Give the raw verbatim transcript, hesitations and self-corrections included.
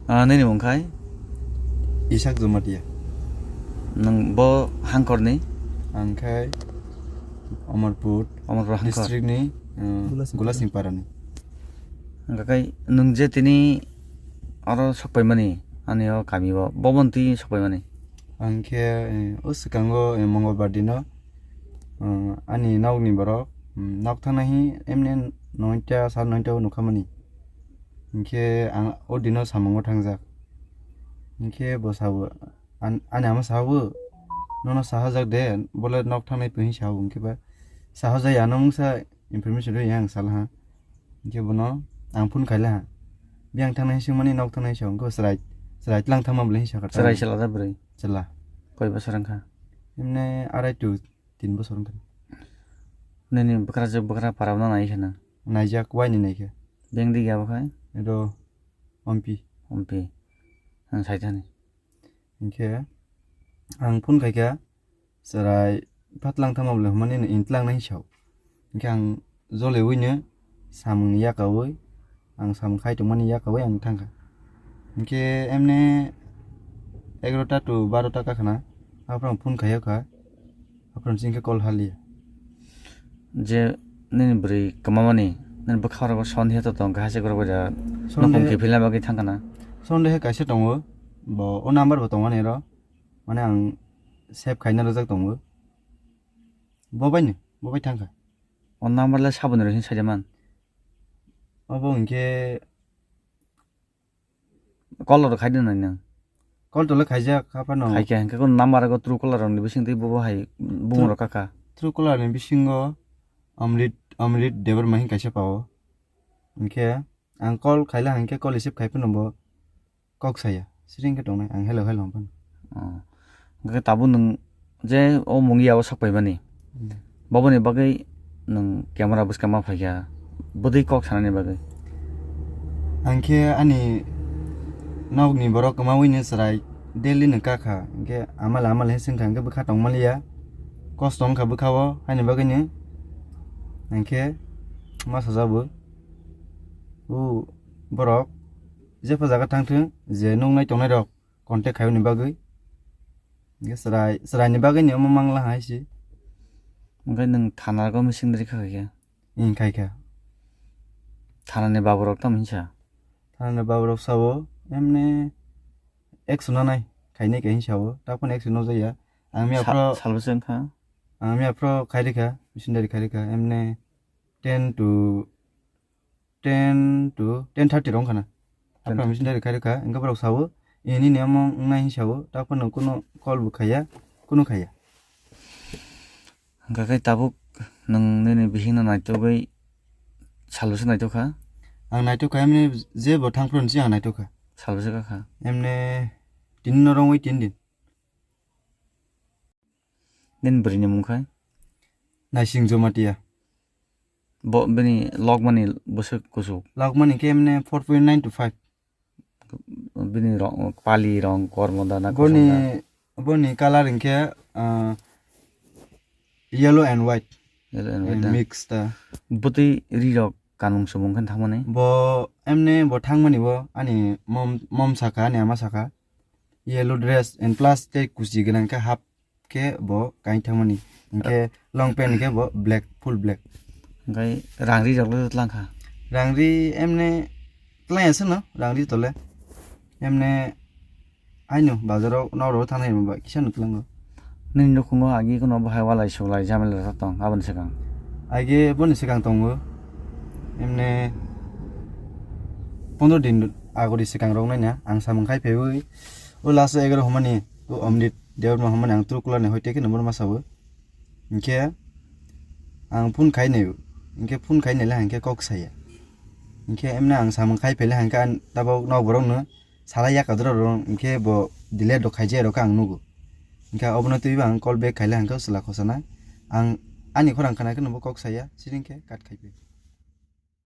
Ah, nini mung khai? Isak Jamatia. Nwng bo hangkorni? Ang khai Amarpur Amarpur hangkor. District ni, uh, Gulasingpara. Gulasingpara ni. Hwnkha khai nwng je tini oro sokpaimani, ani o kami o, bo bo twi sokpaimani? Ang khe, eh, o swkango, eh, Mongolbar dino, uh, ani nokni borok, mm, nok thangna hi emne noita, sar noita o nukha mani. Hinkhe ang o dino samungo thangjak. Hinkhe bo sabo, an-, ani ama sabo, "Nono sahajak de, bole nok thangnai twi," hinwi sabo. Hinkhe ba sahajaya, ano mungsa information rwya ang salaha. Hinkhe bono ang phone khaila ha. Biyang thangnai hinwi swngmani, nok thangnai hinwi sabo. Hinkhe bo chwrai, chwrai tlang thangma bole hinwi sakha. Chwrai chwla da bwrwi? Chwla. Koi bosor wngkha? Emne arai to tin bosor wngkha. Nini bwkrajwk bwkra para no nai khe nang? Naijak, waini naikhe. Beng di gabo khai? Edo Ompi. Ompi. Ang sai thani. Hinkhe ang phone khaikha, chwrai phatlang thangma bole hwnmani intlang nai sao. Hinkhe ang jolewino samungni yakaui, ang samung khai tongmani yakaui ang thangkha. Hinkhe emne egarota to barota kakhna, aphuru ang phone khaiyakha, aphuru chwngkhe call haliya. Je nini bwrwi kwmamani, nini bwkha rogo sondeho to tong, kahase gorok bai da. Sonde- Nokong kiphilna bagwi thangkha na? Sondeho kaisa tongo, bo o number bo tongmani ro, mane ang save khaina rwjak tongo. Bo bai ni, bo bai thangkha. O number le saboni rw hin saida man? Obo hinkhe call rok khai di nai nang? Call to le khaijak, haphano. Khai khe, hinkhe kunu number go Truecaller rok ni bising twi bobo hai bumung rok kakha. Truecaller ni bisingo Amrit, Amrit Debbarma hin kaisa pao. Hinkhe ang call khaila hinkhe call receive khai phano bo kok saya. Siri hinkhe tongnai, ang hello hello hwn phano. Oh. Hinkhe tabuk nwng je o mungya o sok paimani. Hmm. Boboni bagwi nwng camera bwskang ma phaikha, bwdwi kok sanani bagwi? Ang khe ani nokni borok kwmawi ni chwrai daily no kakha, hinkhe amala amala hin swngkha, hinkhe bwkha tongmaliya, kosto wngkha bwkha o, haini bagwi ni hinkhe ma sajabo. O borok jepha jaga thangthwng, je nuknai tongnai rok contact khaiyoni bagwi. Hinkhe chwrai, chwraini bagwi ni omo mangla hai se. Hinkhe nwng thana rogo mising diri kha khe? Ing khai kha. Thanani baborok tamo hinsa? Thanani baborok sao, emne action nanai khainai khe hinsa o, taphano action nokjakya. Ang miya Sa-, phro, salbwse wngkha? Ang miya phro khairikha, missionary khairikha, emne ten to ten to ten thirty rok wngkha na. Ten. Aphano missionary khairikha, hinkhe borok sao, ini ni omo wngnai hinwi sao, taphano kuno call bo khaiya, kuno khaiya. Hinkha khe tabuk nwng nini bihikno naitugwi salbwse naitugkha? Ang naitugkha, emne je bo thangphru ni se ang naitugkha. Salbwse kakha? Emne tini no rwngwi tin din. Nini bwrwini mung khai? Naising Jamatia. Bo, bini lokmani bwswk kuchuk? Lokmani khe emne four point nine to five. Bini rong, pali rong, kormo da na kosom da? Boni, boni colour hinkhe, ah, yellow and white. Yellow and white da? Mix da. Bwtwi ri rok kanmung sumung khe thangmani? Bo emne bo thangmani bo ani mom, mom sakha, ani ama sakha. Yellow dress and plus tei kuchi gwnang khe half khe bo kain thangmani. Hinkhe long pant khe bo black, full black. Hinkhe rangri rok le twlang kha? Rangri emne twlangya se no, rangri tole. Emne aino bazar o nok rok thangnai ba kisa no twlango. Nini nukhungo agi kono bahai walai suklai jamela rok tong aboni swkang? Agi boni swkang tongo. Emne pondro din agori swkang rok naina ang samung khai phaiwi o last o egaro hwnmani o Omrit Debbarma hwnmani ang Truecaller ni hoite khe number ma sao. Hinkhe ang phone khai naio. Hinkhe phone khai naile hinkhe kok saya. Hinkhe emne ang samung khai phaile hinkhe ang tabok nok borok no sala ya kadro rok hinkhe bo delete rok khaijak rok ang nugo. Hinkhe obono twibo ang call back khaile hinkhe chwla khosana. Ang ani khorang khna khe no bo kok saya, siri hinkhe cut khai phi.